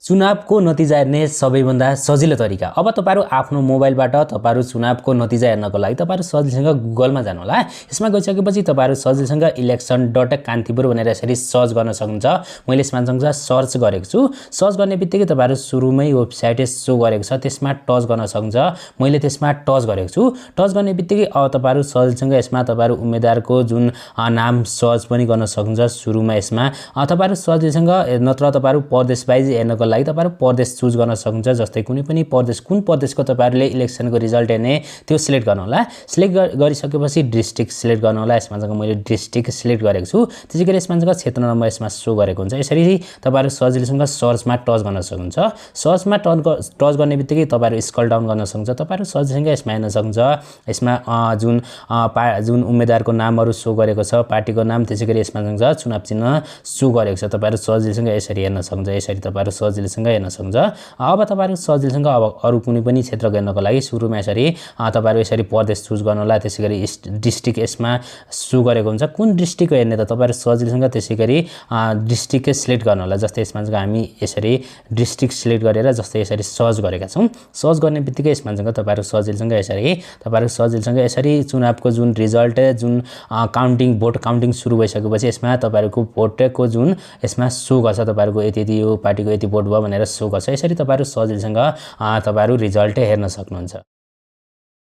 चुनावको नतिजा हेर्ने सबैभन्दा सजिलो तरिका। अब तपाईहरु आफ्नो मोबाइलबाट तपाईहरु चुनावको नतिजा हेर्नको लागि तपाईहरु सजिलैसँग गुगलमा जानु होला। यसमा गइसकेपछि तपाईहरु सजिलसँग election.kantipur भनेर यसरी सर्च गर्न सक्नुहुन्छ। मैले यसमा सँग सर्च गरेको छु। सर्च गर्ने बित्तिकै तपाईहरु सुरुमै वेबसाइट सो गरेको छ, त्यसमा टच गर्न सक्नुहुन्छ। मैले त्यसमा टच गरेको छु। टच गर्ने बित्तिकै अब तपाईहरु सजिलसँग यसमा तपाईहरु उम्मेदवारको जुन नाम सर्च पनि गर्न सक्नुहुन्छ। सुरुमा यसमा तपाईहरु सजिलसँग नत्र तपाईहरु प्रदेश वाइज हेर्नको लागि तपाईहरु प्रदेश चुज गर्न सक्नुहुन्छ। जस्तै कुनै पनि प्रदेश, कुन प्रदेशको तपाईहरुले इलेक्सनको रिजल्ट हेर्ने त्यो सिलेक्ट गर्नु होला। सिलेक्ट गरिसकेपछि डिस्ट्रिक्ट सिलेक्ट गर्नु होला। यसमा चाहिँ मैले डिस्ट्रिक्ट सिलेक्ट गरेको छु। त्यसैगरी यसमा चाहिँ क्षेत्र नम्बर यसमा सो गरेको हुन्छ। यसरी तपाईहरु सजिलसँग सर्चमा टच गर्न सक्नुहुन्छ। सर्चमा टच गर्ने बित्तिकै तपाईहरु स्क्रल डाउन गर्न सक्नुहुन्छ। तपाईहरु सजिलसँग यसमा हेर्न सक्नुहुन्छ। यसमा जुन उम्मेदवारको नामहरु सो गरेको छ, पार्टीको नाम, त्यसैगरी यसमा चाहिँ चुनाव चिन्ह सो गरेको छ। तपाईहरु सजिलसँग यसरी हेर्न सक्नुहुन्छ। यसरी तपाईहरु सजिलसँग हेर्न सक्नुहुन्छ। अब तपाईहरु सजिलसँग अब अरु कुनै पनि क्षेत्र हेर्नको लागि सुरुमा यसरी तपाईहरु यसरी प्रदेश चुज गर्नु होला। त्यसैगरी डिस्ट्रिक्ट यसमा सो गरेको हुन्छ। कुन डिस्ट्रिक्टको हेर्ने त तपाईहरु सजिलसँग त्यसैगरी डिस्ट्रिक्ट सिलेक्ट गर्नु होला। जस्तै यसमा चाहिँ हामी यसरी डिस्ट्रिक्ट सिलेक्ट गरेर जस्तै यसरी सर्च गरेका छौं। सर्च गर्ने बित्तिकै यसमा चाहिँ तपाईहरु सजिलसँग यसरी चुनावको जुन रिजल्ट, जुन काउन्टिङ, भोट काउन्टिङ सुरु भइसकेपछि यसमा तपाईहरुको भोटको जुन यसमा सो गर्छ। तपाईहरुको यति यो पार्टीको यति भोट भयो भनेर सो गर्छ। यसरी तपाईहरु सजिलसँग तपाईहरु रिजल्ट हेर्न सक्नुहुन्छ।